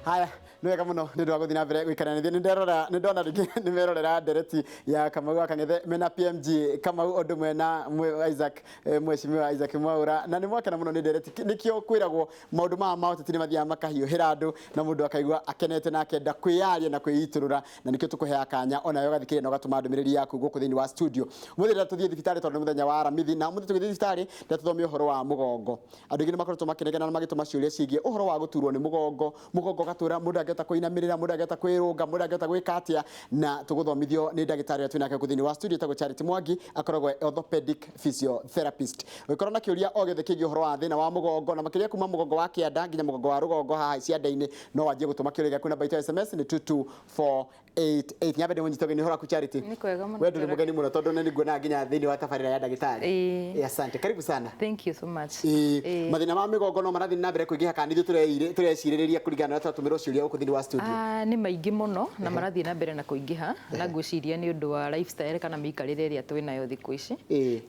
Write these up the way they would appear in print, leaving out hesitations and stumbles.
Haya, nĩ wega mũno nĩ ũndũ wa gũthiĩ na mbere gũikara nĩ nderora nĩ ndona rĩngĩ nĩ merorera ndereti ya Kamau wa Kang'ethe mena PMG Kamau ũndũ mwena Isaac, Mheshimiwa Isaac Mwaura, na nĩ mwakena mũno nĩ ndereti. Nĩkĩo kwĩragwo maũndũ maya ma ũteti nĩ mathiaga makahiũhĩra andũ na mũndũ akaigua akenete na akenda kwĩyaria na kwĩitũrũra, na nĩkĩo tũkũheaga kanya onawe ũgathikĩrĩria na ũgatũma ndũmĩrĩri yaku gũkũ thĩinĩ wa studio. Ũmũthĩ rĩrĩa tũthiĩ thibitarĩ tondũ nĩ mũthenya wa Aramithi, na ũmũthĩ tũgĩthiĩ thibitarĩ rĩrĩa tũthome ũhoro wa mũgongo. Andũ aingĩ nĩ makoretwo makĩnegena na magĩtũma ciũria ciĩgiĩ ũhoro wa gũturwo nĩ mũgongo, mũgongo ũgatura, mũndũ angĩhota kũinamĩrĩra, mũndũ angĩhota kwĩrũnga, mũndũ angĩhota gwĩka atĩa, na tũgũthomithio nĩ ndagĩtarĩ ũrĩa twĩnake gũkũ thĩinĩ wa studio etagwo Charity Mwangi, akoragwo e orthopedic physiotherapist. Ũngĩkorwo na kĩũria o gĩothe kĩgiĩ ũhoro wa thĩna wa mũgongo, na makĩria kuma mũgongo wa kĩanda nginya mũgongo wa rũgongo haha cianda-inĩ, no wanjie gũtũma kĩũria gĩaku namba itũ ya SMS nĩ 22488. Nyambe ndĩmũnyite ũgeni, ũhoro waku Charity? Nĩ kwega mũno. We ndũrĩ mũgeni mũno tondũ nĩ nguonaga nginya thĩinĩ wa tabarĩra ya ndagĩtarĩ. Ĩĩ. Asante, karibu sana. Thank you so much. Ĩĩ, mathĩna ma mĩgongo no marathiĩ na mbere kũingĩha kana nithuĩ tũrecirĩrĩria kũringana na ũrĩa tũratũmĩrwo ciũria gũkũ thĩinĩ wa studio? Ah, nĩ maingĩ mũno na marathiĩ na mbere na kũingĩha, na ngwĩciria nĩ ũndũ wa lifestyle kana mĩikarĩre ĩrĩa twĩ nayo thikũ ici,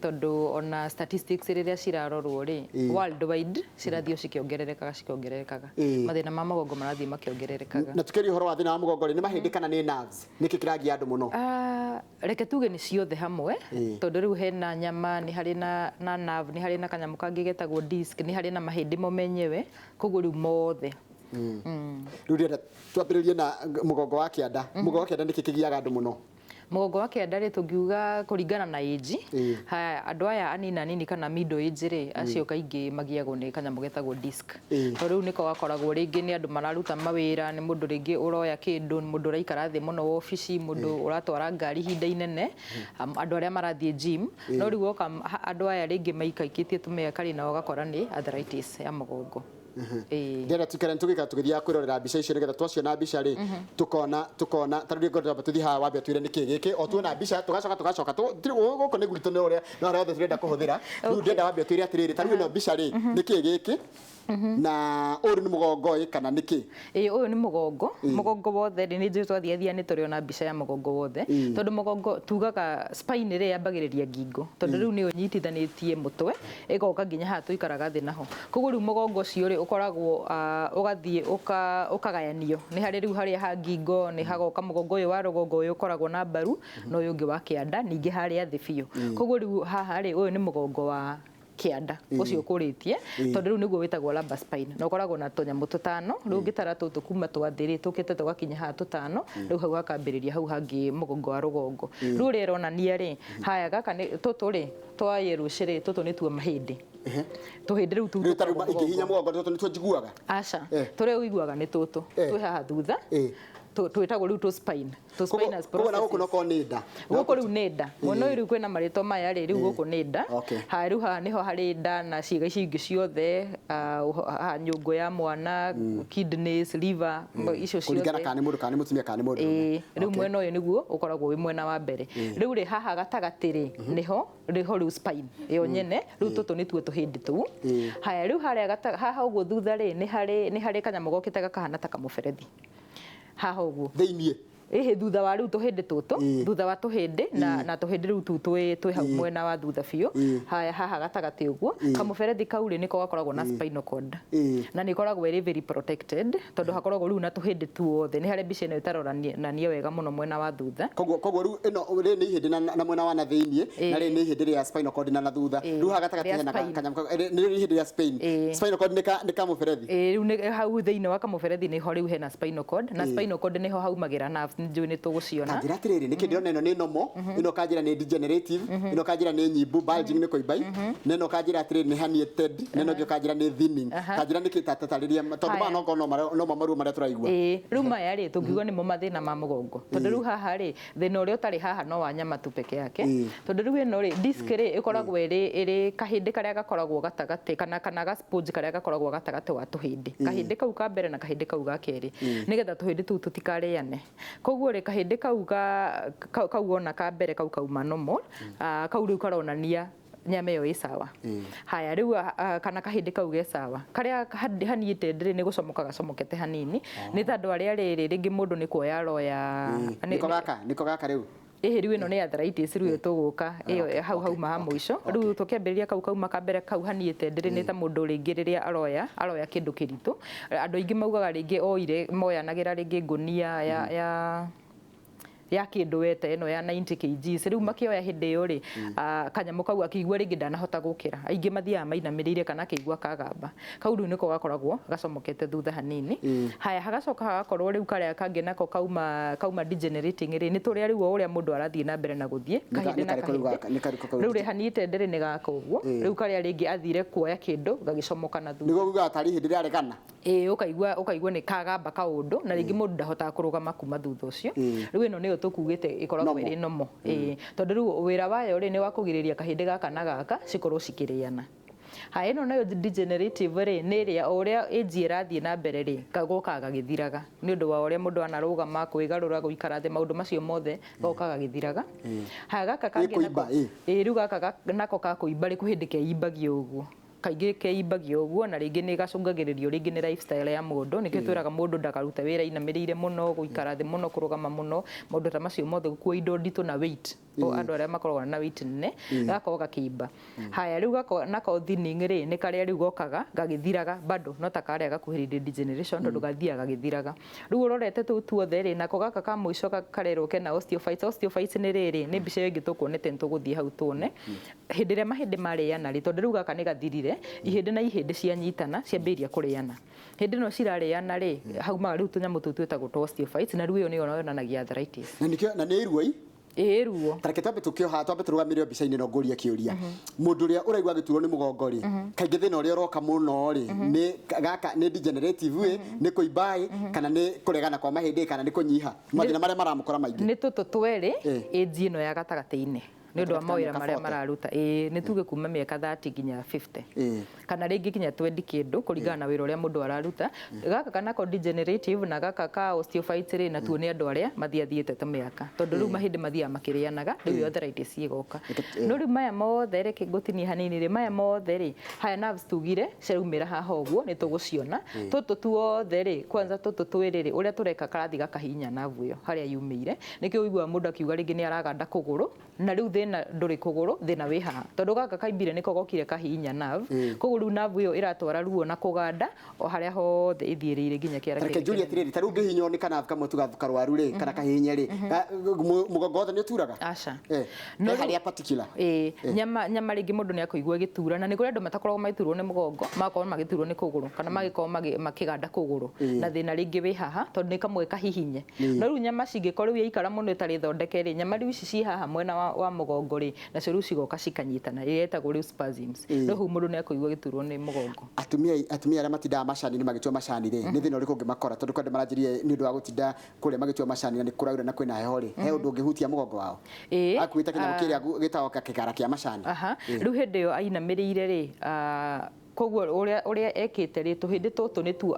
tondũ ona statistics rĩrĩa cirarorwo rĩ, worldwide cirathiĩ o cikĩongererekaga cikĩongererekaga. Mathĩna ma mũgongo marathiĩ makĩongererekaga. Na tukĩaria ũhoro wa thĩna wa mũgongo rĩ, nĩ mahĩndĩ kana nĩ nerves? Nĩkĩ kĩragia andũ mũno? Ah, reke tuge nĩ ciothe hamwe, tondũ rĩu hena nyama, nĩ harĩ na nerve, nĩ harĩ na kanyamũ kangĩ getagwo disc, nĩ harĩ na mahĩndĩ mo menyewe, koguo rĩu mothe. Rĩu ndĩrenda twambĩrĩrie na mũgongo wa kĩanda. Mũgongo wa kĩanda nĩkĩ kĩgiaga andũ mũno? Mũgongo wa kĩanda rĩ, tũngiuga kũringana na age, haya andũ aya anini anini kana middle age rĩ, acio kaingĩ magiagwo nĩ kanyamũ getagwo disc. Tondũ rĩu nĩko gakoragwo rĩngĩ nĩ andũ mararuta mawĩra, nĩ mũndũ rĩngĩ ũroya kĩndũ, nĩ mũndũ ũraikara thĩ mũno wobici, mũndũ ũratwara ngari ihinda inene, andũ arĩa marathiĩ gym. No rĩu woka andũ aya rĩngĩ maikaikĩtie tũmĩaka rĩ, nao ũgakora nĩ arthritis ya mũgongo. Ĩĩ. Ndĩrenda tuikare tũgĩikara tũgĩthiaga kwĩrorera mbica icio nĩgetha twaciona mbica rĩ, tukona tukona ta rĩu ngwenda twambe tũthiĩ haha wambe ũtwĩre nĩkĩ gĩkĩ o tuona mbica tũgacoka tũgacoka gũkũ nĩ gwitũ nĩ ũrĩa no harĩa hothe tũrenda kũhũthĩra. Rĩu ndĩrenda wambe ũtwĩre atĩrĩrĩ, ta rĩu ĩno mbica rĩ, nĩkĩ gĩkĩ na ũyũ nĩ mũgongo ĩ kana nĩkĩ? Ĩĩ, ũyũ nĩ mũgongo. Mũgongo wothe rĩ, nĩ njũĩ twathiathia nĩ tũrĩona mbica ya mũgongo wothe, tondũ mũgongo tugaga spine rĩ yambagĩrĩria ngingo, tondũ rĩu nĩyo ĩnyitithanĩtie mũtwe ĩgoka nginya haha tũikaraga thĩ naho. Koguo rĩu mũgongo ũcio rĩ ũkoragwo ũgathiĩ ũkagayanio, nĩ harĩ rĩu harĩa ha ngingo, nĩ hagoka mũgongo ũyũ wa rũgongo ũyũ ũkoragwo na mbaru, na ũyũ ũngĩ wa kĩanda, ningĩ harĩa thĩ biũ. Koguo rĩu haha rĩ, ũyũ nĩ mũgongo wa kĩanda ũcio ũkũrĩtie, tondũ rĩu nĩguo wĩtagwo lumbar spine, na ũkoragwo na tũnyamũ tũtano. Rĩu ũngĩtara tũtũ kuma twa thĩ rĩ, tũkĩte tũgakinya haha tũtano, rĩu hau hakambĩrĩria hau hangĩ mũgongo wa rũgongo. Rĩu ũrĩa ĩronania rĩ, haya gaka nĩ tũtũ rĩ, twa yellow rĩ, tũtũ nĩtuo mahĩndĩ. Tũhĩndĩ rĩu tũu Rĩu ta rĩu tũkoragwo ingĩhihinya mũgongo. mũgongo tũtũ nĩtuo njiguaga? Aca, Eh. tũrĩa ũiguaga nĩ tũtũ twĩ haha thutha, twĩtagwo rĩu tũ spine, tũ spinous Koguo na gũkũ processes. nokorwo nĩ nda. Gũkũ rĩu nĩ nda, mwena ũyũ rĩu kwĩna marĩtwa maya rĩ, rĩu gũkũ nĩ nda. Haha rĩu haha nĩho harĩ nda na ciĩga icio ingĩ ciothe, haha nyũngũ ya mwana, kidneys, liver, icio Kũringana ciothe. kana nĩ mũndũ kana nĩ mũtumia kana nĩ mũndũrũme. Ĩĩ, rĩu mwena ũyũ nĩguo ũkoragwo wĩ mwena wa mbere. Rĩu rĩ haha gatagatĩ rĩ, nĩho nĩho rĩu spine ĩyo nyene, rĩu tũtũ nĩtuo tũhĩndĩ tũu. Haya rĩu harĩa haha ũguo thutha rĩ, nĩ harĩ kanyamũ gokĩte gakahana ta kamũberethi haha ũguo thĩiniĩ. Ĩhĩ, thutha wa rĩu tũhĩndĩ tũtũ, thutha wa tũhĩndĩ na tũhĩndĩ rĩu tũu twĩ hau mwena wa thutha biũ. Haya haha gatagatĩ ũguo kamũberethi kau rĩ, nĩko gakoragwo na spinal cord, na nĩ ĩkoragwo ĩrĩ very protected tondũ hakoragwo rĩu na tũhĩndĩ tuothe. Nĩ harĩa mbica ĩno ĩtaroranania wega mũno mwena wa thutha. Koguo rĩu ĩno rĩrĩ nĩ ihĩndĩ na mwena wa na thĩiniĩ, na rĩrĩ nĩ ihĩndĩ rĩa spinal cord na thutha. Rĩu haha gatagatĩ Rĩa hena spine. kanyamũ nĩ rĩrĩ ihĩndĩ rĩa spine. Spinal cord nĩ kamũberethi. Ĩĩ, rĩu nĩ hau thĩinĩ wa kamũberethi nĩho rĩu hena spinal cord, na spinal cord nĩho haumagĩra nerves, nĩ njũĩ nĩ tũgũciona. Kanjĩra atĩrĩrĩ, nĩkĩ ndĩrona ĩno nĩ normal, ĩno kanjĩra nĩ degenerative, ĩno kanjĩra nĩ nyimbu, bulging nĩ kũimba, na ĩno kanjĩra atĩrĩrĩ nĩ herniated, na ĩno ĩngĩ kanjĩra nĩ thinning. Kanjĩra nĩkĩ ta tarĩria tondũ maya no korwo no mo maruo marĩa tũraigua. Ĩĩ, rĩu maya rĩ, tũngiuga nĩmo mathĩna ma mũgongo, tondũ rĩu haha rĩ, thĩna ũrĩa ũtarĩ haha no wa nyama tu peke yake, tondũ rĩu ĩno rĩ, disc rĩ, ĩkoragwo ĩrĩ kahĩndĩ karĩa gakoragwo gatagatĩ kana ga sponge karĩa gakoragwo gatagatĩ wa tũhĩndĩ, kahĩndĩ kau ka mbere na kahĩndĩ kau ga kerĩ, nĩgetha tũhĩndĩ tũu tũtikarĩane. Koguo rĩ, kahĩndĩ kau kau wona ka mbere kau kauma normal, kau rĩu karonania nyama ĩyo ĩ sawa. Haya rĩu kana kahĩndĩ kau ge sawa, karĩa haniĩte rĩ, nĩ gũcomoka gacomokete hanini, nĩ ta andũ arĩa rĩrĩ rĩngĩ mũndũ nĩ kuoya aroya Nĩko gaka, nĩko gaka rĩu. Ĩhĩ, rĩu ĩno nĩ arthritis, rĩu ĩyo tũgũka ĩyo hau hauma ha mũico. Rĩu tũkĩambĩrĩria kau kauma ka mbere kau haniĩte ndĩrĩ nĩ ta mũndũ rĩngĩ rĩrĩa aroya kĩndũ kĩritũ. Andũ aingĩ maugaga rĩngĩ oire moyanagĩra rĩngĩ ngũnia ya kĩndũ wete ĩno ya 90 kgs. Rĩu makĩoya hĩndĩ ĩyo rĩ, kanyamũ kau akĩigua rĩngĩ ndanahota gũkĩra. Aingĩ mathiaga mainamĩrĩire kana akĩigua kagamba kau, rĩu nĩko gakoragwo gacomokete thutha hanini. Haya, hagacoka hagakorwo rĩu karĩa kangĩ nako kauma degenerating rĩ, nĩ tũrĩa rĩu o ũrĩa mũndũ arathiĩ na mbere na gũthiĩ kahĩndĩ na Nĩ karĩkũ rĩu kahĩndĩ. Gaka? Nĩ karĩkũ kau? Rĩu rĩ haniĩte ndĩrĩ nĩ gaka ũguo. Rĩu karĩa rĩngĩ athire kuoya kĩndũ gagĩcomoka na thutha. Nĩguo ugaga tarĩ hĩndĩ rĩaregana. Ĩĩ, ũkaigua nĩ kagamba kaũndũ na rĩngĩ mũndũ ndahotaga kũrũgama kuma thutha ũcio. Rĩu ĩno nĩyo tũkugĩte ĩkoragwo Normal. ĩrĩ nomo. Ĩĩ, tondũ rĩu wĩra wayo rĩ nĩ wa kũgirĩrĩria kahĩndĩ gaka na gaka cikorwo cikĩrĩana. Haya, ĩno nayo degenerative rĩ nĩ ĩrĩa o ũrĩa age ĩrathiĩ na mbere rĩ, kagokaga gagĩthiraga nĩ ũndũ wa ũrĩa mũndũ anarũgama, kwĩgarũra, gũikara thĩ, maũndũ macio mothe goka gagĩthiraga. Haya, gaka kangĩ Ĩkũimba, nako. Ĩĩ, rĩu gaka nako ka kũimba rĩ, kwĩ hĩndĩ keimbagia ũguo, kaingĩ keimbagia ũguo, na rĩngĩ nĩ gacũngagĩrĩrio rĩngĩ nĩ lifestyle ya mũndũ. Nĩkĩo twĩraga mũndũ ndakarute wĩra ainamĩrĩire mũno, gũikara thĩ mũno, kũrũgama mũno, maũndũ ta macio mothe, gũkua indo nditũ na weight, o andũ arĩa makoragwo na weight nene, gakorwo gakĩimba. Haya, rĩu gako nako thinning rĩ, nĩ karĩa rĩu gokaga gagĩthiraga bado, no ta karĩa gakuhĩrĩirie degeneration, tondũ gathiaga gagĩthiraga. Rĩu ũrorete tũu tuothe rĩ, nako gaka ka mũico karerwo kena osteophytes. Osteophytes nĩ rĩrĩ nĩ mbica ĩyo ĩngĩ tũkuonete, nĩ tũgũthiĩ hau tuone hĩndĩ ĩrĩa mahĩndĩ marĩana rĩ, tondũ rĩu gaka nĩ gathirire, ihĩndĩ na ihĩndĩ cianyitana ciambĩrĩria kũrĩana. Hĩndĩ ĩno cirarĩana rĩ, haumaga rĩu tũnyamũ tũu twĩtagwo twa osteophytes, na rĩu ĩyo nĩyo yonanagia arthritis. Na nĩkĩo na nĩ iruo i. Ĩĩ, ruo. Tareke twambe tũkĩoha, twambe tũrũgamĩre mbica-inĩ ĩno, ngũrie kĩũria. Mũndũ ũrĩa ũraigua agĩturwo nĩ mũgongo rĩ, kaingĩ thĩna ũrĩa ũroka mũno rĩ, nĩ gaka nĩ degenerative ĩ, nĩ kũimba ĩ, kana nĩ kũregana kwa mahĩndĩ, kana nĩ kũnyiha? Mathĩna marĩa maramũkora maingĩ. Nĩ tũtũ twerĩ. Age ĩno ya gatagatĩ-inĩ nĩ ũndũ wa Gatagatĩ ka mawĩra mĩaka marĩa 40. mararuta. Ĩĩ, nĩ tuge kuma mĩaka 30 nginya 50 kana rĩngĩ nginya 20 kĩndũ, kũringana na wĩra ũrĩa mũndũ araruta. Gaka kanako degenerative na gaka ka osteophytes rĩ, natuo nĩ andũ arĩa mathiathiĩte ta mĩaka, tondũ rĩu mahĩndĩ mathiaga makĩrĩanaga, rĩu arthritis ĩgoka. No rĩu maya mothe, reke ngũtinie hanini rĩ, maya mothe rĩ, haya, nerves tugire ciaumĩra haha ũguo nĩ tũgũciona. Tũtũ tuothe rĩ, kwanza tũtũ twĩrĩ rĩ, ũrĩa tũreka karathi gakahihinya nerve ĩyo harĩa yumĩire. Nĩkĩo ũiguaga mũndũ akiuga rĩngĩ nĩ araganda kũgũrũ, na rĩu thĩna ndũrĩ kũgũrũ, thĩna wĩ haha, tondũ gaka kaimbire nĩko gokire kahihinya nerve. Koguo rĩu nerve ĩyo ĩratwara ruo na kũganda o harĩa hothe ĩthiĩrĩire nginya kĩara Reke kĩrĩa njũrie kĩnene. atĩrĩrĩ, ta rĩu ũngĩhihinywo nĩ kana kamwe tuga karwaru rĩ, kana kahihinye rĩ, mũgongo wothe nĩ ũturaga? Aca. No harĩa particular. Ĩĩ, nyama rĩngĩ mũndũ nĩ akũigua gĩtura, na nĩ kũrĩ andũ matakoragwo magĩturwo nĩ mũgongo, magakorwo magĩturwo nĩ kũgũrũ kana magĩkorwo makĩganda kũgũrũ, na thĩna rĩngĩ wĩ haha tondũ nĩ kamwe kahihinye. No rĩu nyama cingĩkorwo rĩu yaikara mũno ĩtarĩ thondeke rĩ, nyama rĩu ici ci haha mwena wa mũgongo rĩ, nacio rĩu cigoka cikanyitana, ĩrĩa ĩtagwo rĩu spasms. Rĩu hau mũndũ nĩ akũigua gĩturwo nĩ mũgongo. Atumia arĩa matindaga macani-inĩ magĩtua macani rĩ, nĩ thĩna ũrĩkũ ũngĩmakora? Tondũ kwĩ andũ maranjĩrire nĩ ũndũ wa gũtinda kũrĩa magĩtua macani na nĩ kũraura na kwĩna heho rĩ, he ũndũ ũngĩhutia mũgongo wao? Ĩĩ. Akuĩte kĩnyamũ kĩrĩa gĩtagwo kĩgara kĩa macani. Aha, rĩu hĩndĩ ĩyo ainamĩrĩire rĩ, koguo ũrĩa ekĩte rĩ, tũhĩndĩ tũtũ nĩtuo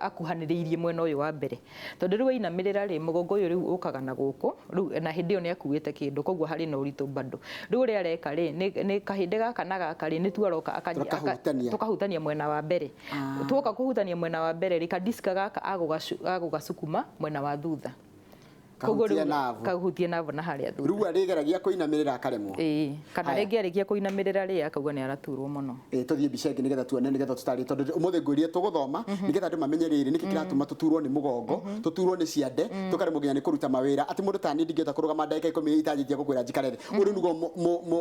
akuhanĩrĩirie mwena ũyũ wa mbere, tondũ rĩu ainamĩrĩra rĩ, mũgongo ũyũ rĩu ũkaga na gũkũ rĩu, na hĩndĩ ĩyo nĩ akuĩte kĩndũ, koguo harĩ na ũritũ bado. Rĩu ũrĩa areka rĩ, nĩ kahĩndĩ gaka na gaka rĩ, nĩtuo aroka Tũkahutania. Tũkahutania mwena wa mbere. Tuoka kũhutania mwena wa mbere rĩ, kadiska gaka agũgacukuma mwena wa thutha. Koguo Kahutie rĩu nerve. Kahutie nerve na harĩa thutha. Rĩu arĩgeragia kũinamĩrĩra akaremwo. Ĩĩ, kana Haya. rĩngĩ arĩkia kũinamĩrĩra rĩ, akauga nĩ araturwo mũno. Ĩ, tũthiĩ mbica ĩngĩ nĩgetha tuone, nĩgetha tũtarĩ, tondũ ũmũthĩ ngwĩrire tũgũthoma nĩgetha andũ mamenye rĩrĩ nĩkĩ kĩratũma tũturwo nĩ mũgongo, tũturwo nĩ ciande, tũkaremwo nginya nĩ kũruta mawĩra, atĩ mũndũ ta niĩ ndingĩhota kũrũgama ndagĩka 10 itanjĩtie gũkwĩra njikare thĩ. Ũyũ nĩguo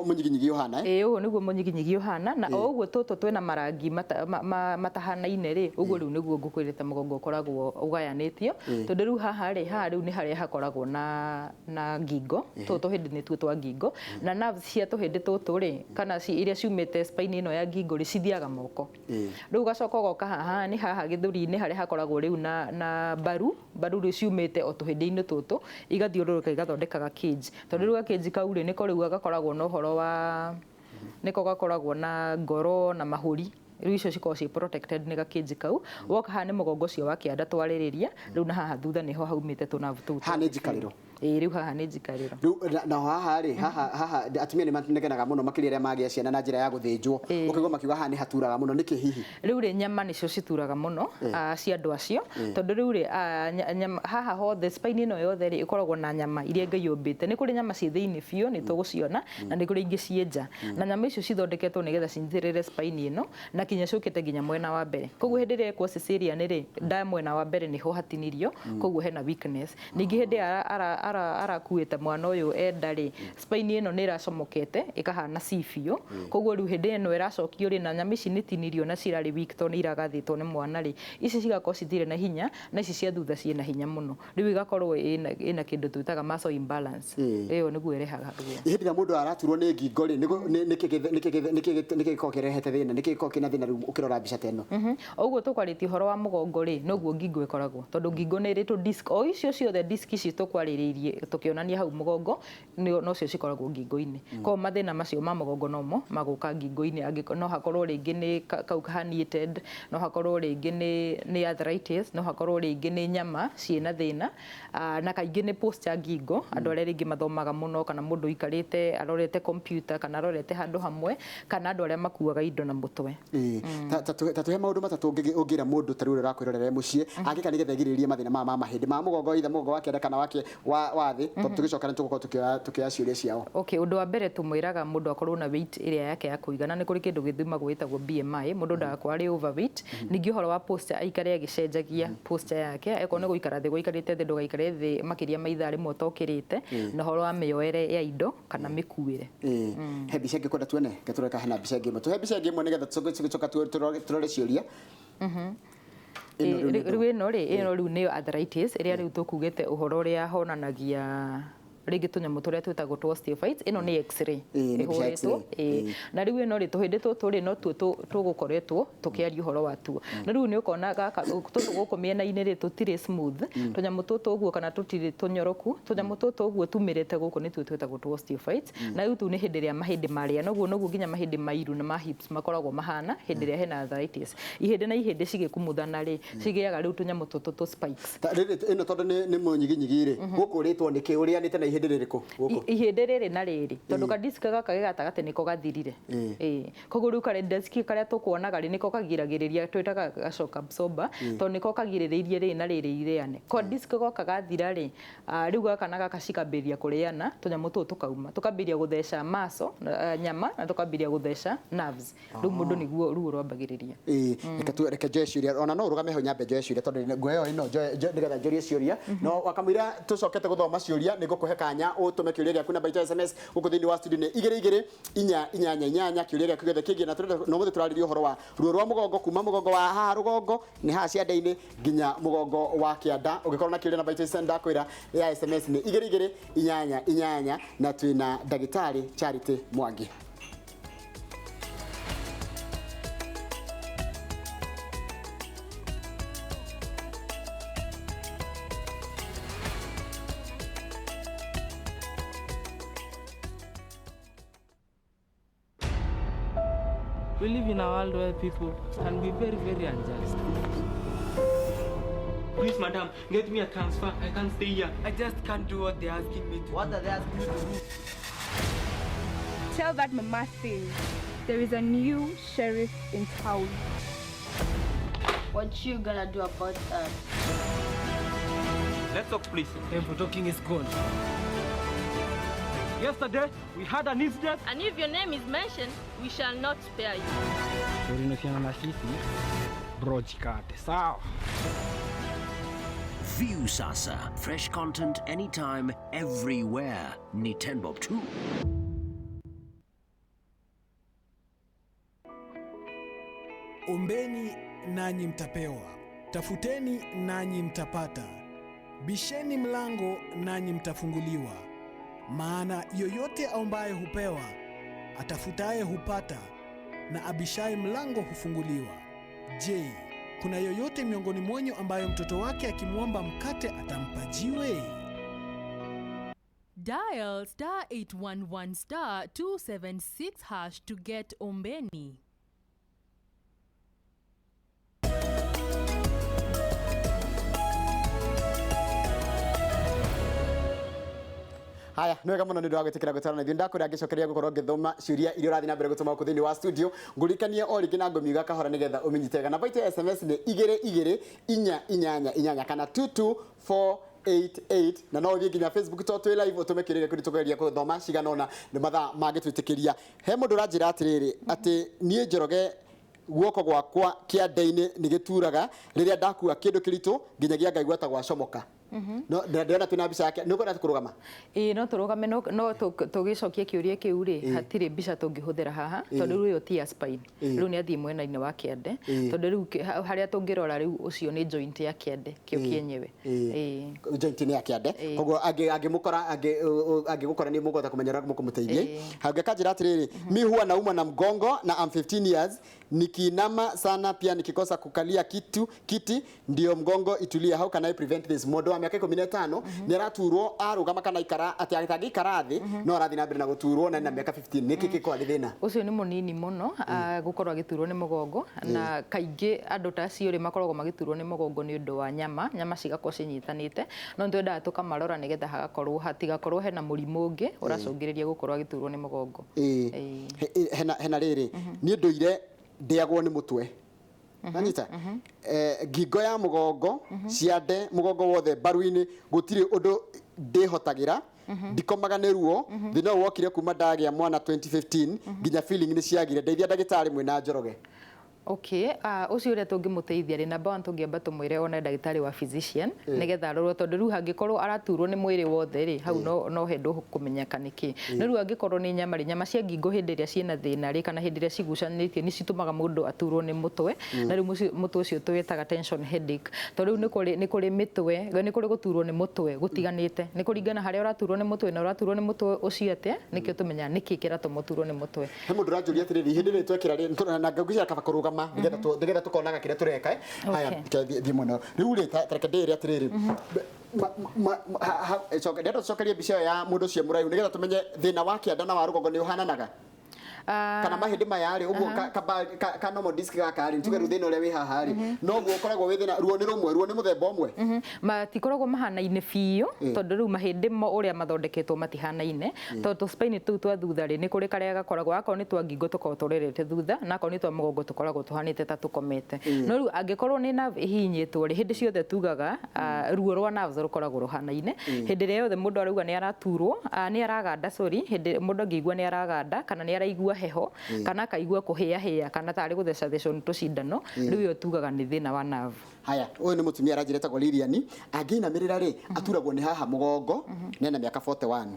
mũnyiginyigi ũhana, eh? Ĩĩ, ũũ nĩguo mũnyiginyigi ũhana, na o ũguo tũtũ twĩna marangi matahanaine rĩ, ũguo rĩu nĩguo ngũkwĩrĩte mũgongo ũkoragwo ũgayanĩtio. Tondũ rĩu haha rĩ, haha rĩu nĩ harĩa hakoragwo na ngingo. Tũtũ tũhĩndĩ nĩtuo twa ngingo, na nerves cia tũhĩndĩ tũtũ rĩ, kana iria ciumĩte spine ĩno ya ngingo rĩ, cithiaga moko. Rĩu ũgacoka ũgoka haha, nĩ haha gĩthũri-inĩ harĩa hakoragwo rĩu na mbaru. Mbaru rĩu ciumĩte o tũhĩndĩ-inĩ tũtũ, igathiũrũrũka igathondeka ga cage, tondũ rĩu ga cage kau rĩ, nĩko rĩu gakoragwo na ũhoro wa, nĩko gakoragwo na ngoro na mahũri. Rĩu icio cikoragwo ciĩ protected nĩ gakĩnji kau. Woka haha nĩ mũgongo ũcio wa kĩanda twarĩrĩria rĩu, na haha thutha nĩho haumĩte tũnavu tũu. Haha nĩ njikarĩro. Ĩĩ rĩu haha nĩ njikarĩro. Rĩu na haha rĩ, haha atumia nĩ manegenaga mũno makĩria arĩa magĩa ciana na njĩra ya gũthĩnjwo, ũkaigua makiuga haha nĩ haturaga mũno, nĩkĩ hihi? Rĩu rĩ nyama nĩcio cituraga mũno cia andũ acio, tondũ rĩu rĩ haha hothe spine ĩno yothe rĩ ĩkoragwo na nyama iria Ngai ũmbĩte. Nĩ kũrĩ nyama ciĩ thĩinĩ biũ nĩ tũgũciona, na nĩ kũrĩ ingĩ ciĩ nja, na nyama icio cithondeketwo nĩgetha cinyitĩrĩre spine ĩno na kinya ciũkĩte nginya mwena wa mbere. Koguo hĩndĩ ĩrĩa ekwo cesarean rĩ, nda mwena wa mbere nĩho hatinirio, koguo hena weakness. Ningĩ hĩndĩ arakuĩte mwana ũyũ enda rĩ, spine ĩno nĩ ĩracomokete ĩkahana C biũ, koguo rĩu hĩndĩ ĩno ĩracokio rĩ, na nyama ici nĩ tinirio na cirarĩ weak tondũ nĩ iragathĩtwo nĩ mwana rĩ, ici cigakorwo citirĩ na hinya na ici cia thutha ciĩna hinya mũno. Rĩu igakorwo ĩna kĩndũ twĩtaga muscle imbalance. Ĩyo nĩguo ĩrehaga ruo. Hĩndĩ ĩrĩa mũndũ araturwo nĩ ngingo rĩ, nĩkĩ gĩkoragwo kĩrehete thĩna, nĩkĩ gĩkoragwo kĩna thĩna rĩu ũkĩrora mbica ta ĩno? Ũguo tũkwarĩtie ũhoro wa mũgongo rĩ, noguo ngingo ĩkoragwo, tondũ ngingo nĩ ĩrĩ tũ disc, o icio ciothe disc ici tũkwarĩrĩirie tũkĩonania hau mũgongo nocio cikoragwo ngingo-inĩ. Koguo mathĩna macio ma mũgongo nomo magũka ngingo-inĩ. No hakorwo rĩngĩ nĩ kau herniated, no hakorwo rĩngĩ nĩ arthritis, no hakorwo rĩngĩ nĩ nyama ciĩna thĩna, na kaingĩ nĩ posture ngingo, andũ arĩa rĩngĩ mathomaga mũno, kana mũndũ ũikarĩte arorete computer kana arorete handũ hamwe, kana andũ arĩa makuaga indo na mũtwe. Ta tũhe maũndũ matatũ ũngĩra mũndũ ta rĩu ũrakwĩrorera mũciĩ angĩka nĩgetha egirĩrĩrie mathĩna maya ma mahĩndĩ ma mũgongo, either mũgongo wa kĩanda kana wake wa thĩ, tondũ tũgĩcoka nĩ tũgũkorwo tũkĩoya ciũria ciao. Okay, ũndũ wa mbere tũmwĩraga mũndũ akorwo na weight ĩrĩa yake ya kũigana. Nĩ kũrĩ kĩndũ gĩthimagwo gĩtagwo BMI, mũndũ ndagakorwo arĩ overweight. Ningĩ ũhoro wa posture, aikare agĩcenjagia posture yake, akorwo nĩ gũikara thĩ gũikarĩte thĩ, ndũgaikare thĩ makĩria ma ithaa rĩmwe ũtokĩrĩte, na ũhoro wa mĩoere ya indo kana mĩkuĩre. He mbica ĩngĩ kwenda tuone, reke hena mbica ĩngĩ ĩmwe, tũhe mbica ĩngĩ ĩmwe nĩgetha tũcoka tũrore ciũria. Rĩu ĩno rĩ, ĩno rĩu nĩyo arthritis ĩrĩa rĩu tũkugĩte ũhoro ũrĩa honanagia rĩngĩ tũnyamũ tũrĩa twĩtagwo twa osteophytes. Ĩno nĩ x-ray ĩhũrĩtwo, na rĩu ĩno rĩ, tũhĩndĩ tũtũ rĩ notuo tũgũkoretwo tũkĩaria ũhoro watuo. Na rĩu nĩ ũkona gaka tũtũ gũkũ mĩena-inĩ rĩ tũtirĩ smooth, tũnyamũ tũtũ ũguo kana tũtirĩ tũnyoroku, tũnyamũ tũtũ ũguo tumĩrĩte gũkũ nĩtuo twĩtagwo twa osteophytes. Na rĩu tu nĩ hĩndĩ ĩrĩa mahĩndĩ marĩa, noguo noguo nginya mahĩndĩ ma iru na ma hips makoragwo mahana hĩndĩ ĩrĩa hena arthritis. Ihĩndĩ na ihĩndĩ cigĩkumuthana rĩ, cigĩaga rĩu tũnyamũ tũtũ tũ spikes. Ĩno tondũ nĩ mũnyiginyigi rĩ, gũkũ ũrĩtwo nĩkĩ ũrĩanĩte na ihĩndĩ rĩrĩkũ gũkũ? Ihĩndĩ rĩrĩ na rĩrĩ, tondũ ka disc gaka ge gatagatĩ nĩko gathirire. Koguo rĩu karĩa disc karĩa tũkuonaga rĩ nĩko kagiragĩrĩria, twĩtaga shock absorber, tondũ nĩko kagirĩrĩirie rĩrĩ na rĩrĩ irĩane. Ko disc goka gathira rĩ, rĩu gaka na gaka cikambĩrĩria kũrĩana, tũnyamũ tũtũ tũkauma, tũkambĩrĩria gũtheca muscle, nyama, na tũkambĩrĩria gũtheca nerves. Rĩu mũndũ nĩguo ruo rwambagĩrĩria. Reke njoe ciũria, ona no ũrũgame hau nyambe njoe ciũria tondũ nguoya ĩno nĩgetha njũrie ciũria. No wakamũira tũcokete gũthoma ciũria nĩ ngũkũhe kanya ũtũme kĩũria gĩaku namba itũ ya SMS gũkũ thĩinĩ wa studio nĩ 2 2 4 8 8 kĩũria gĩaku gĩothe kĩngĩ. Na no mũthĩ tũrarĩria ũhoro wa ruo rwa mũgongo kuma mũgongo wa haha rũgongo nĩ haha ciande-inĩ nginya mũgongo wa kĩanda. Ũngĩkorwo na kĩũria namba itũ ndakwĩra ya SMS nĩ 2 2 8 8 na twĩna ndagĩtarĩ Charity Mwangi. We live in a world where people can be very, very unjust. Please, madam, get me a transfer. I can't stay here. I just can't do what they're asking me to do. What are they asking you to do? Tell that mama thing. There is a new sheriff in town. What you gonna do about that? Let's talk, please. Time for talking is gone. Yesterday, we had an incident. And if your name is mentioned, we shall not spare you. View Sasa. Fresh content anytime, everywhere. Ni 10 bob 2. Ombeni nanyi mtapewa, tafuteni nanyi mtapata, bisheni mlango nanyi mtafunguliwa. Maana yoyote aombaye hupewa, atafutaye hupata, na abishaye mlango hufunguliwa. Je, kuna yoyote miongoni mwenyu ambayo mtoto wake akimwomba mkate atampa jiwe? Dial star 811 star 276 hash to get Ombeni. Haya, nĩ wega mũno nĩ ũndũ wa gwĩtĩkĩra gũtwarana ithuĩ. Ndakwĩra ngĩcokeria gũkorwo ngĩthoma ciũria iria ũrathiĩ na mbere gũtũma gũkũ thĩinĩ wa studio. Ngũririkanie o rĩngĩ na ngũmiuga kahora nĩgetha ũmĩnyite wega. Namba itũ ya SMS nĩ 22488 kana 22488, na no ũthiĩ nginya Facebook to twĩ live ũtũme kĩũria gĩaku, tũgeria gũthoma cigana ũna nĩ mathaa mangĩtwĩtĩkĩria. He mũndũ ũranjĩra atĩrĩrĩ, atĩ niĩ Njoroge, guoko gwakwa kĩande-inĩ nĩ gĩturaga rĩrĩa ndakua kĩndũ kĩritũ nginyagia ngaigua ta gwacomoka. No ndĩrona twĩna mbica yake, nĩ ũkwenda kũrũgama? Ĩĩ, no tũrũgame, no tũgĩcokia kĩũria kĩu rĩ, hatirĩ mbica tũngĩhũthĩra haha tondũ rĩu ĩyo ti ya spine. Rĩu nĩ athiĩ mwena-inĩ wa kĩande, tondũ rĩu harĩa tũngĩrora rĩu ũcio nĩ joint ya kĩande kĩo kĩenyewe. Ĩĩ. Joint nĩ ya kĩande, koguo angĩmũkora, angĩgũkora nĩ mũkũhota kũmenya ũrĩa mũkũmũteithia. Hangĩ akanjĩra atĩrĩrĩ, mi huwa naumwa na mgongo na I'm 15 years, nikiinama sana, pia nikikosa kukalia kitu kiti ndio mgongo itulie. How can I prevent this? Mũndũ wa mĩaka 15 nĩ araturwo arũgama kana ikara, atĩ atangĩikara thĩ no arathiĩ na mbere na gũturwo, na ena mĩaka 15. Nĩkĩ gĩkoragwo arĩ thĩna? Ũcio nĩ mũnini mũno gũkorwo agĩturwo nĩ mũgongo, na kaingĩ andũ ta acio rĩ, makoragwo magĩturwo nĩ mũgongo nĩ ũndũ wa nyama cigakorwo cinyitanĩte, no nĩ twendaga tũkamarora nĩgetha hagakorwo hatigakorwo hena mũrimũ ũngĩ ũracũngĩrĩria gũkorwo agĩturwo nĩ mũgongo. Ĩĩ. Hena rĩrĩ, niĩ ndũire ndĩagwo nĩ mũtwe, nanyita ngingo ya mũgongo, ciande, mũgongo wothe, mbaru-inĩ, gũtirĩ ũndũ ndĩhotagĩra, ndikomaga nĩ ruo. Thĩna ũyũ wokire kuma ndagĩa mwana 2015, nginya feeling nĩ ciagire. Ndeithia ndagĩtarĩ mwĩna Njoroge. Okay, ũcio ũrĩa tũngĩmũteithia rĩ, number one, tũngĩamba tũmwĩre one ndagĩtarĩ wa physician nĩgetha arorwo, tondũ rĩu hangĩkorwo araturwo nĩ mwĩrĩ wothe rĩ, hau no hendwo kũmenyeka nĩkĩ. No rĩu angĩkorwo nĩ nyama rĩ, nyama cia ngingo hĩndĩ ĩrĩa ciĩna thĩna rĩ, kana hĩndĩ ĩrĩa cigucanĩtie, nĩ citũmaga mũndũ aturwo nĩ mũtwe, na rĩu mũtwe ũcio tũwĩtaga tension headache, tondũ rĩu nĩ kũrĩ mĩtwe, nĩ kũrĩ gũturwo nĩ mũtwe gũtiganĩte, nĩ kũringana harĩa ũraturwo nĩ mũtwe na ũraturwo nĩ mũtwe ũcio atĩa, nĩkĩo tũmenyaga nĩkĩ kĩratũma ũturwo nĩ mũtwe. He mũndũ ũranjũria atĩrĩrĩ, hĩndĩ ĩrĩa twekĩra rĩ, na ngwĩciria kaba kũrũgama nĩgetha tũkonaga kĩrĩa tũreka. Haya, thiĩ mwena rĩu rĩ, ta reke ndĩĩre atĩrĩrĩ, ndĩrenda tũcokerie mbica ĩyo ya mũndũ ũcio mũraihu nĩgetha tũmenye thĩna wa kĩanda na wa rũgongo nĩ ũhananaga kana mahĩndĩ maya rĩ, ũguo ka normal disc gaka rĩ, tuge rĩu thĩna ũrĩa wĩ haha rĩ, noguo ũkoragwo wĩ thĩna, ruo nĩ rũmwe, ruo nĩ mũthemba ũmwe? Matikoragwo mahanaine biũ, tondũ rĩu mahĩndĩ mo ũrĩa mathondeketwo matihanaine, tondũ tũ-spine tũu twa thutha rĩ, nĩ kũrĩ karĩa gakoragwo, akorwo nĩ twa ngingo tũkoragwo tũrerete thutha, na akorwo nĩ twa mũgongo tũkoragwo tũhanĩte ta tũkomete. No rĩu angĩkorwo nĩ nerve ĩhihinyĩtwo rĩ, hĩndĩ ciothe tugaga ruo rwa nerves rũkoragwo rũhanaine. Hĩndĩ ĩrĩa yothe mũndũ arauga nĩ araturwo, nĩ araganda, sorry, hĩndĩ mũndũ angĩigua nĩ araganda kana nĩ araigua heho kana akaigua kũhĩahĩa kana tarĩ gũthecathecwo nĩ tũcindano, rĩu ĩyo tugaga nĩ thĩna wa nerve. Haya, ũyũ nĩ mũtumia aranjĩra etagwo Lilian, angĩinamĩrĩra rĩ, aturagwo nĩ haha mũgongo, nena mĩaka 41,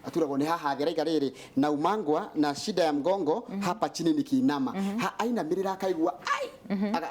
aturagwo nĩ haha thĩ. Araiga rĩrĩ, naumangwa na shida ya mgongo hapa chini nikiinama. Ha ainamĩrĩra akaigua ai.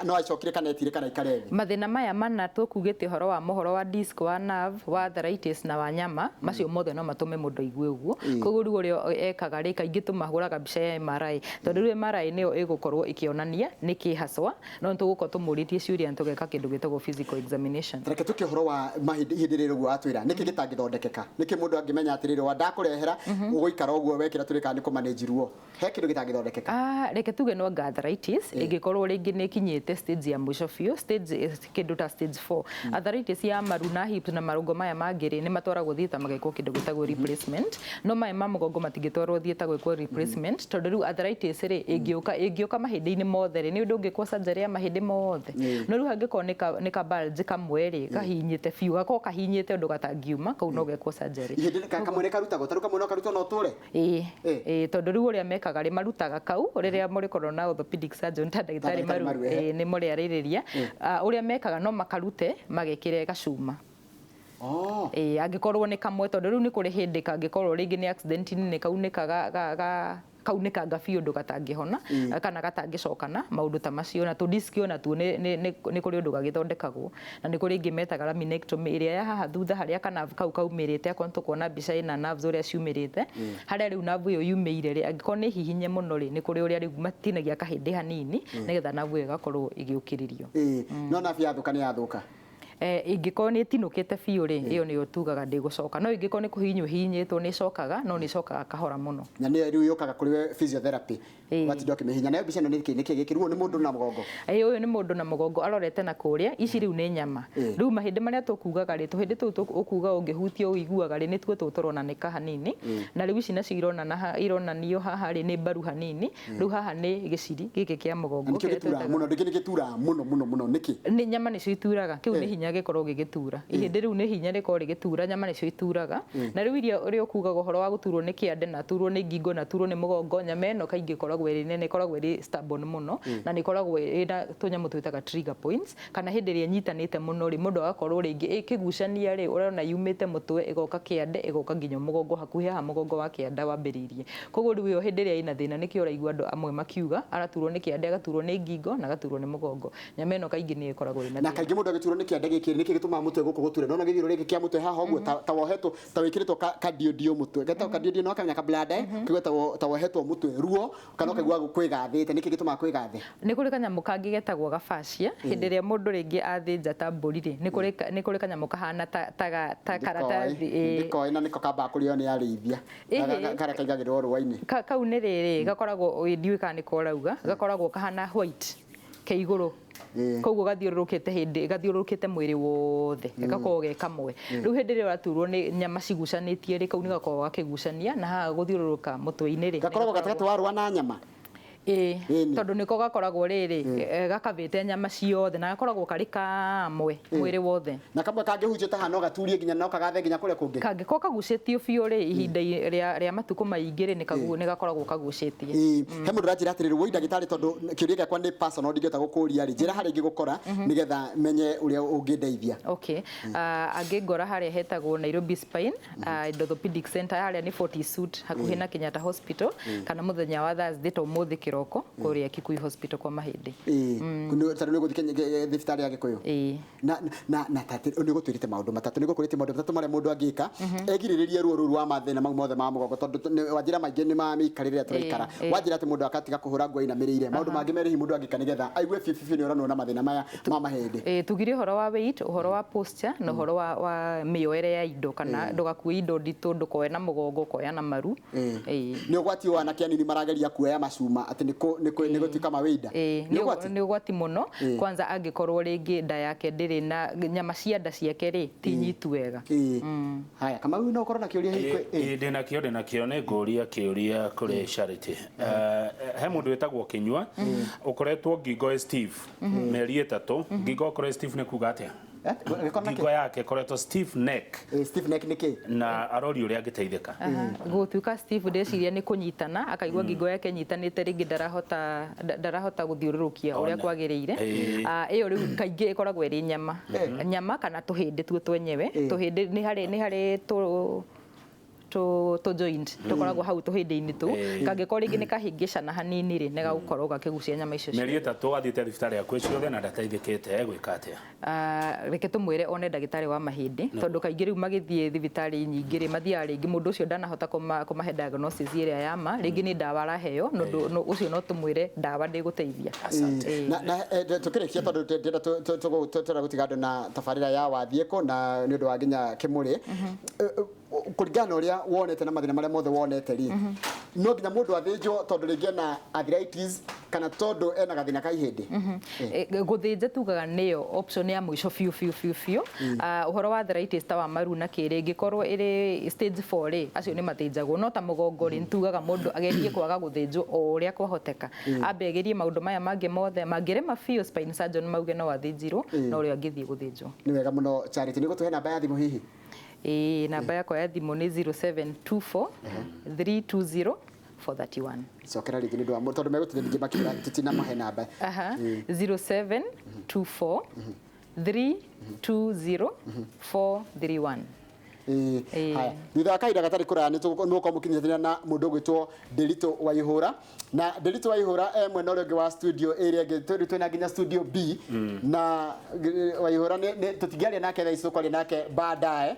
No acokire kana etire kana ikare thĩ. Mathĩna maya mana tũkugĩte ũhoro wa mohoro wa disc, wa nerve, wa arthritis na wa nyama, macio mothe no matũme mũndũ aigue ũguo. Koguo rĩu ũrĩa ekaga rĩ, kaingĩ tũmahũraga mbica ya MRI, tondũ rĩu MRI nĩyo ĩgũkorwo ĩkĩonania nĩkĩ haswa, no nĩtũgũkorwo tũmũrĩtie ciũria na tũgeka kĩndũ gĩtagwo physical examination. Reke tũke ũhoro wa mahĩndĩ ihĩndĩ rĩrĩ ũguo watwĩra, nĩkĩ gĩtangĩthondekeka? Nĩkĩ mũndũ angĩmenya atĩrĩrĩ, wa ndakũrehera ũgũikara ũguo wekĩra tũrĩka nĩ kũmanage ruo, he kĩndũ gĩtangĩthondekeka? Ah, reke tuge no anga arthritis ĩngĩkorwo rĩngĩ nĩ ĩkinyĩte stage ya mũico biũ, stage kĩndũ ta stage 4 arthritis ya maru na hips na marũngo maya mangĩ rĩ, nĩ matwaragwo theatre magekwo kĩndũ gĩtagwo replacement. No maya ma mũgongo matingĩtwarwo theatre gwĩkwo replacement, tondũ rĩu arthritis rĩ, ĩngĩũka mahĩndĩ-inĩ mothe rĩ, nĩ ũndũ ũngĩkwo surgery ya mahĩndĩ mothe. No rĩu hangĩkorwo nĩ ka bulge kamwe rĩ, kahinyĩte biũ, gakorwo kahinyĩte ũndũ gatangiuma, kau no gekwo surgery. Ihĩndĩ kamwe nĩ karutagwo, tarĩu kamwe no karutwo na ũtũre? Ĩĩ. Ĩĩ, tondũ rĩu ũrĩa mekaga rĩ, marutaga kau rĩrĩa mũrĩkorwo na orthopedic surgeon ta ndagĩtarĩ ndagĩtarĩ maru, maru, ehe. Ĩĩ, nĩ mũrĩarĩrĩria. Ũrĩa mekaga, no makarute magekĩre gacuma. Oh. Ĩĩ, angĩkorwo nĩ kamwe, tondũ rĩu nĩ kũrĩ hĩndĩ kangĩkorwo rĩngĩ nĩ accident nĩ kaunĩka ga kaunĩkanga biũ ũndũ gatangĩhona kana gatangĩcokana, maũndũ ta macio. Na tũdiski ona tuo nĩ kũrĩ ũndũ gagĩthondekagwo, na nĩ kũrĩ ĩngĩ metaga laminectomy, ĩrĩa ya haha thutha harĩa ka nerve kau kaumĩrĩte. Akorwo tũkuona mbica ĩna nerves ũrĩa ciumĩrĩte, harĩa rĩu nerve ĩyo yumĩire rĩ, angĩkorwo nĩ hihinye mũno rĩ, nĩ kũrĩ ũrĩa rĩu matinagia kahĩndĩ hanini nĩgetha nerve ĩyo ĩgakorwo ĩgĩũkĩrĩrio. Ĩĩ, no nerve yathũka nĩ yathũka. Ingĩkorwo nĩ ĩtinũkĩte biũ rĩ, ĩyo nĩyo tugaga ndĩgũcoka, no ingĩkorwo nĩ kũhihinywo ihihinyĩtwo, nĩ ĩcokaga, no nĩ ĩcokaga kahora mũno. Na nĩyo rĩu yũkaga kũrĩ we physiotherapy. Ũgatinda ũkĩmĩhihinya. Nayo mbica ĩno nĩ kĩ nĩ kĩ gĩkĩ? Rĩu ũyũ nĩ mũndũ na mũgongo. Ĩĩ, ũyũ nĩ mũndũ na mũgongo arorete na kũrĩa. Ici rĩu nĩ nyama. Rĩu mahĩndĩ marĩa tũkugaga rĩ, tũhĩndĩ tũu ũkuga ũngĩhutia ũiguaga rĩ, nĩtuo tũũ tũronanĩka hanini. Na rĩu ici nacio ironana ironanio haha rĩ, nĩ mbaru hanini. Rĩu haha nĩ gĩciri gĩkĩ kĩa mũgongo. Na nĩkĩo kĩrĩa gĩturaga twĩtaga- mũno, ndĩkĩ nĩ gĩturaga mũno mũno mũno nĩkĩ? Nĩ nyama nĩcio ituraga. Kĩu nĩ hinya gĩkorwo gĩgĩtura. Ihĩndĩ rĩu nĩ hinya rĩkorwo rĩgĩtura, nyama nĩcio ituraga. Na rĩu iria ũrĩa ũkugaga ũhoro wa gũturwo nĩ kĩande na turwo nĩ ngingo na turwo nĩ mũgongo, nyama ĩno kaingĩ ĩkoragwo ĩrĩ nene, ĩkoragwo ĩrĩ stubborn mũno, na nĩ ĩkoragwo ĩna tũnyamũ twĩtaga trigger points, kana hĩndĩ ĩrĩa ĩnyitanĩte mũno rĩ, mũndũ agakorwo rĩngĩ ĩkĩgucania rĩ, ũrona yumĩte mũtwe ĩgoka kĩande ĩgoka nginya mũgongo, hakuhĩ haha mũgongo wa kĩanda wambĩrĩirie. Koguo rĩu ĩyo hĩndĩ ĩrĩa ĩna thĩna nĩkĩo ũraigua andũ amwe makiuga araturwo nĩ kĩande, agaturwo nĩ ngingo na agaturwo nĩ mũgongo. Nyama ĩno kaingĩ nĩ ĩkoragwo ĩna Na thĩna. kaingĩ mũndũ agĩturwo nĩ kĩande gĩkĩ, nĩkĩ gĩtũmaga mũtwe gũkũ gũture? Nona gĩthiũrũrĩ gĩkĩ kĩa mũtwe haha ũguo, ta wohetwo, ta wĩkĩrĩtwo kandiũndiũ mũtwe, getagwo kandiũndiũ, no kamenya kablanda, kĩgwe ta wohetwo mũtwe ruo, kana ũkaigua kwĩgathĩte. Nĩkĩ gĩtũmaga kwĩgathe? Nĩ kũrĩ kanyamũ kangĩ getagwo gabacia. Hĩndĩ ĩrĩa mũndũ rĩngĩ athĩnja ta mbũri rĩ, nĩ kũrĩ kanyamũ kahana ta karatathi. Ndikoĩ, na nĩko kambaga kũrĩo nĩ arĩithia. Karĩa kaigagĩrĩrwo rũa-inĩ. Kau nĩ rĩrĩ gakoragwo, ndiũĩ kana nĩko ũrauga, gakoragwo kahana white ke igũrũ, koguo gathiũrũrũkĩte hĩndĩ gathiũrũrũkĩte mwĩrĩ wothe, gakoragwo ge kamwe. Rĩu hĩndĩ ĩrĩa ũraturwo nĩ nyama cigucanĩtie rĩ, kau nĩ gakoragwo gakĩgucania na haha gũthiũrũrũka mũtwe-inĩ rĩ, Gakoragwo gatagatĩ wa rũa na nyama. Ĩĩ, tondũ nĩko gakoragwo rĩrĩ gakabĩte nyama ciothe na gakoragwo karĩ kamwe mwĩrĩ wothe. Na kamwe kangĩhutio ta haha no gaturie nginya no kagathe nginya kũrĩa kũngĩ. Kangĩkorwo kagucĩtio biũ rĩ, ihinda rĩa matukũ maingĩ rĩ, nĩ gakoragwo kagucĩtie. He mũndũ ũranjĩra atĩrĩrĩ, woi ndagĩtarĩ, tondũ kĩũria gĩakwa nĩ personal, ndingĩhota gũkũria rĩ, njĩra harĩa ingĩgũkora nĩgetha menye ũrĩa ũngĩndeithia. Okay. Angĩngora harĩa hetagwo Nairobi Spine and Orthopedic Center, harĩa nĩ 40 Suit hakuhĩ na Kenyatta Hospital, kana mũthenya wa Thursday ta ũmũthĩ kĩroko kũrĩa Kikuyu Hospital kwa mahĩndĩ. Tondũ nĩ ũgũthiĩ thibitarĩ ya Gĩkũyũ. Na na na nĩ ũgũtwĩrĩte maũndũ matatũ, nĩ ũgũkũrĩtie maũndũ matatũ marĩa mũndũ angĩka egirĩrĩrie ruo rũu rwa mathĩna mau mothe ma mũgongo, tondũ wanjĩra maingĩ nĩ ma mĩikarĩre ĩrĩa tũraikara. Wanjĩra atĩ mũndũ akatiga kũhũra nguo ainamĩrĩire. Maũndũ mangĩ merĩ hihi mũndũ angĩka nĩgetha aigue biũ biũ nĩ oranwo na mathĩna maya ma mahĩndĩ? Tugire ũhoro wa weight, ũhoro wa posture na ũhoro wa mĩoere ya indo, kana ndũgakue indo nditũ, ndũkoe na mũgongo, ũkoya na maru. Nĩ ũgwati wa anake anini marageria kuoya macuma atĩ nĩ gũtuĩka mawĩinda? Nĩ ũgwati mũno, kwanza angĩkorwo rĩngĩ nda yake ndĩrĩ na nyama cia nda ciake rĩ, ti nyitu wega. Haya, Kamau, no ũkorwo na kĩũria hihi? Ndĩnakĩo nĩ ngũria kĩũria kũrĩ Charity. He mũndũ wĩtagwo Kĩnyua ũkoretwo ngingo ĩ stiff mĩeri 3. Ngingo ũkorwo stiff nĩ kuga atĩa? Ngingo yake ĩkoretwo stiff neck. Stiff neck nĩ kĩ? Na arori ũrĩa angĩteithĩka. Gũtuĩka stiff ndĩciria nĩ kũnyitana, akaigua ngingo yake ĩnyitanĩte rĩngĩ ndarahota gũthiũrũrũkia ũrĩa kwagĩrĩire. Ĩyo rĩu kaingĩ ĩkoragwo ĩrĩ nyama. Nyama kana tũhĩndĩ tuo twenyewe. Tũhĩndĩ nĩ harĩ tũ joint tũkoragwo hau tũhĩndĩ-inĩ tũ, kangĩkorwo rĩngĩ nĩ kahĩngĩcana hanini rĩ, nĩ gagũkorwo gakĩgucia nyama icio. Mĩeri 3 athiĩte thibitarĩ hakuhĩ ciothe na ndateithĩkĩte, egwĩka atĩa? Reke tũmwĩre one ndagĩtarĩ wa mahĩndĩ, tondũ kaingĩ rĩu magĩthiĩ thibitarĩ nyingĩ rĩ, mathiaga rĩngĩ mũndũ ũcio ndanahota kũmahe diagnosis ĩrĩa ya ma, rĩngĩ nĩ ndawa araheo, ũcio no tũmwĩre ndawa ndĩgũteithia. Na tũkĩrĩkia, tondũ ndĩrenda gũtiga andũ na tabarĩra ya wathiĩkũ na nĩ ũndũ wa nginya kĩmũrĩ, kũringana na ũrĩa wonete na mathĩna marĩa mothe wonete rĩ, no nginya mũndũ athĩnjwo tondũ rĩngĩ ena arthritis kana tondũ ena gathĩna ka ihĩndĩ? Gũthĩnja tugaga nĩyo option ya mũico biũ biũ biũ biũ. Ũhoro wa arthritis ta wa maru na kĩrĩ, ĩngĩkorwo ĩrĩ stage 4 rĩ, acio nĩ mathĩnjagwo. No ta mũgongo rĩ, tugaga mũndũ agerie kwaga gũthĩnjwo o ũrĩa kwahoteka, ambe agerie maũndũ maya mangĩ mothe, mangĩrema biũ spine surgeon mauge no athĩnjirwo, no ũrĩa angĩthiĩ gũthĩnjwo. Nĩ wega mũno Charity, nĩ gũtũhe namba ya thimũ hihi? Namba yakwa ya thimũ nĩ 0724 320 431. Cokera rĩngĩ nĩ ũndũ wa tondũ megũtinda ningĩ makiuga tũtinamahe namba. 0724 320 431. Haya, thutha wa kahinda gatarĩ kũraya nĩ mũgũkorwo mũkinyanĩria na mũndũ ũgwĩtwo Ndiritu Waihũra. Na Ndiritu Waihũra e mwena ũrĩa ũngĩ wa studio ĩrĩa ĩngĩ, twĩna nginya studio B, na Waihũra tũtingĩaria nake thaa ici, tũkwaria nake baadaye.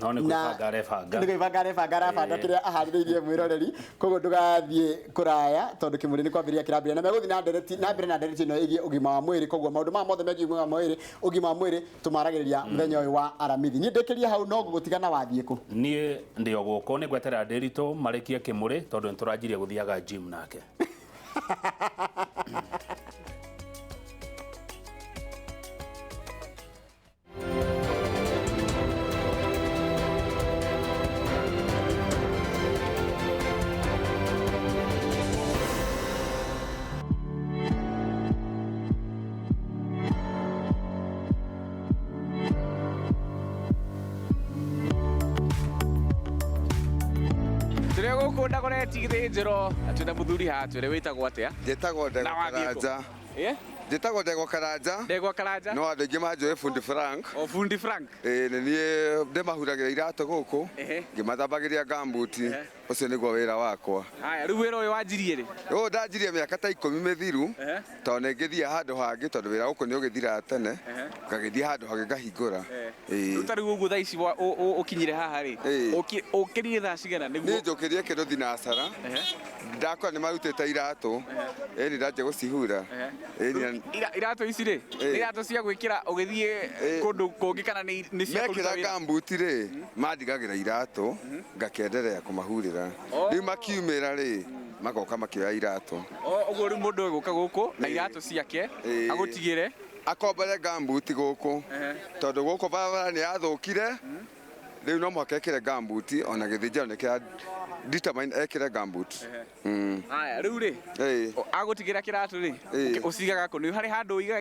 No nĩ gwĩbanga arebanga. Nĩ gwĩbanga arebanga, arabanga kĩrĩa aharĩrĩirie mwĩroreri, koguo ndũgathiĩ kũraya tondũ kĩmũrĩ nĩ kwambĩrĩria kĩrambĩrĩria, na megũthiĩ na mbere na ndereti ĩno ĩgiĩ ũgima wa mwĩrĩ. Koguo maũndũ maya mothe megiĩ ũgima wa mwĩrĩ tũmaragĩrĩria mũthenya ũyũ wa Aramithi. Niĩ ndĩkĩrie hau, no ngũgũtiga na wathiĩ kũ? Niĩ ndĩ o gũkũ, nĩ ngweterera Ndiritu marĩkie kĩmũrĩ tondũ nĩ tũranjirie gũthiaga gym nake. Tũrĩ gũkũ Dagoretti gĩthĩnjĩro na twĩna mũthuri haha twĩre wĩtagwo atĩa? Njĩtagwo Ndegwa Na wathiĩ kũ? Karanja. Ĩ? Njĩtagwo Ndegwa Karanja. Ndegwa Karanja. No andũ aingĩ manjũĩ Fundi Frank. O Fundi Frank. Ĩĩ nĩ niĩ ndĩmahuragĩra iratũ gũkũ ngĩmathambagĩria gambuti. Ũcio nĩguo wĩra wakwa. Haya, rĩu wĩra ũyũ wanjirie rĩ? Ũyũ ndanjirie mĩaka ta 10 mĩthiru tondũ nĩ ngĩthiĩ handũ hangĩ tondũ wĩra gũkũ nĩ ũgĩthiraga tene ngagĩthiĩ handũ hangĩ ngahingũra. Ĩĩ. Rĩu ta rĩu ũguo thaa ici ũkinyire haha rĩ, ũkĩrire thaa cigana nĩguo? Niĩ njũkĩrie kĩndũ thinacara ndakora nĩ marutĩte iratũ ĩni ndanjia gũcihura. Ĩni Iratũ ici rĩ, nĩ iratũ cia gwĩkĩra ũgĩthiĩ kũndũ kũngĩ kana nĩ cia kũruta mekĩra wĩra? gambuti rĩ mandigagĩra iratũ ngakenderea kũmahurĩra. Rĩu makiumĩra rĩ magoka makĩoya iratũ. O ũguo rĩu mũndũ egũka gũkũ na iratũ ciake agũtigĩre akombore gambuti gũkũ tondũ gũkũ barabara nĩ yathũkire rĩu no mũhaka ekĩre gambuti ona gĩthĩnjĩro nĩ kĩra determine ekĩre gambuti. Haya, rĩu rĩ agũtigĩra kĩratũ rĩ ũcigaga kũ? Nĩ harĩ handũ ũigaga?